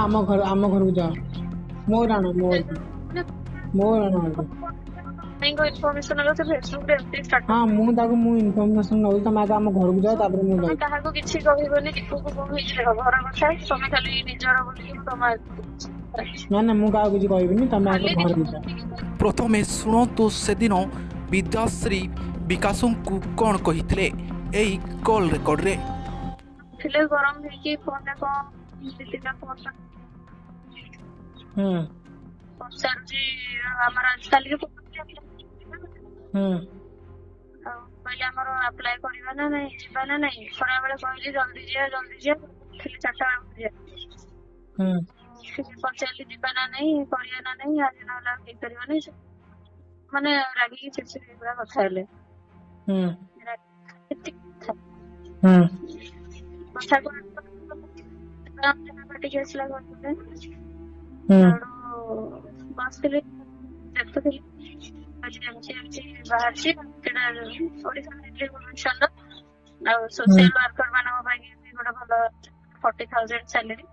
ଆମ ଘର, ଆମ ଘରକୁ ଯାଅ। ମୋର ଆଣ, ମୋର ମୋର ଆଣ ଆଗ। ଇନଫର୍ମେସନ ଫେସବୁକରେ ଏମିତି ଷ୍ଟାଟସ୍। ହଁ, ମୁଁ ତାକୁ ମୁଁ ଇନଫର୍ମେସନ ନଉଛି। ତମେ ଆଗ ଆମ ଘରକୁ ଯାଅ, ତାପରେ ମୁଁ ତମେ ଯାଉଛି। କାହାକୁ କିଛି କହିବନି। ଦୀପୁକୁ କଣ ହେଇଛି ଦେଖ, ଘର କଥା ତମେ ଖାଲି ନିଜର ବୋଲିକି ମୁଁ ତମ ନା ନା, ମୁଁ କାହାକୁ କିଛି କହିବିନି। ତମେ ଆଗ ଖାଲି ଘରକୁ ଯାଅ। ପ୍ରଥମେ ଶୁଣନ୍ତୁ ସେଦିନ ବିଦ୍ୟାଶ୍ରୀ ବିକାଶଙ୍କୁ କ'ଣ କହିଥିଲେ ଏଇ କଲ୍ ରେକର୍ଡରେ। ଥିଲେ ଗରମ ହେଇକି ଫୋନରେ କଣ ଦି ତିନିଟା ଫୋନ ପଚାରୁଛି ଆମର ଆଜି କାଲିକି ଆଉ କହିଲି ଆମର ଆପ୍ଲାଏ କରିବା ନା ନାଇଁ, ଯିବା ନା ନାଇଁ? ଖରାବେଳେ କହିଲି ଜଲଦି ଯିବା, ଜଲଦି ଯିବା। ଥିଲି 4ଟା ବେଳକୁ ଯିବା। ପଚାରିଲି ଯିବା ନା ନାଇଁ, କରିବା ନା ନାଇଁ, ଆଜି ନହେଲେ ଆଉ ହେଇପାରିବନି। ମାନେ ରାଗିକି ଚିଡଚିଡି ପୁରା କଥା ହେଲେ। ଏତିକି କଥା। କଥା ଟିକେ ଆସିଲା ଘରକୁ। ସେଠୁ ବସିଥିଲି, ଦେଖୁଥିଲି, ଆଜି ଏମିତି ଏମିତି ବାହାରିଛି। ସେଟା ଓଡିଶା ମିଶନର ଆଉ ସୋସିଆଲ ୱାର୍କର ମାନଙ୍କ ପାଇଁ ବି ଗୋଟେ ଭଲ 40,000 ସାଲେରୀ।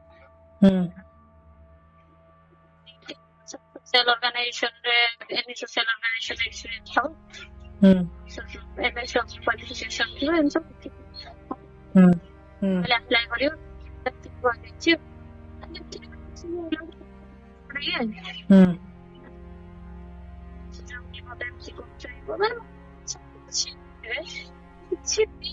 ସୋସିଆଲ ଅର୍ଗାନାଇଜେସନ ରେ, ଏନି ସୋସିଆଲ ଅର୍ଗାନାଇଜେସନ ଏକ୍ସପିରିଏନ୍ସ ଥାଉ, ଏମଏସ୍ କ୍ୱାଲିଫିକେସନ ଥିବ, ଏମିତି ସବୁ। କହିଲେ ଆପ୍ଲାଏ କରିବ, କହିଦେଇଛି। ଇଏ ମତେ ଏମିତି କରୁଛ, ମାନେ କିଛି ବି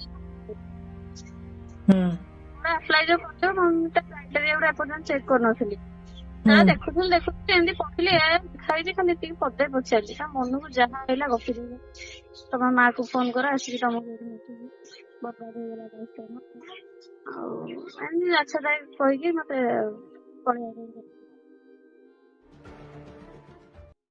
ଆପ୍ଲାଏ ଯୋଉ କରିଛ, ମୁଁ ତା କ୍ରାଇଟେରିଆ ଗୁଡା ଏପର୍ଯ୍ୟନ୍ତ ଚେକ୍ କରିନଥିଲି ନା। ଦେଖୁଥିଲି ଦେଖୁଥିଲି, ଏମିତି ପଢିଲି, ଏ ଲେଖା ହେଇଛି। ଖାଲି ଏତିକି ପଦେ ପଚାରିଛି, ତା ମନକୁ ଯାହା ଆଇଲା ଗପିଦେଲି। ତମ ମା କୁ ଫୋନ କର, ଆସିକି ତମକୁ ବର୍ବାଦ ହେଇଗଲା ଲାଇଫ ଟା। ଆଉ ଏମିତି ଆଚ୍ଛା ତାଇ କହିକି ମତେ ପଳେଇବା ପାଇଁ।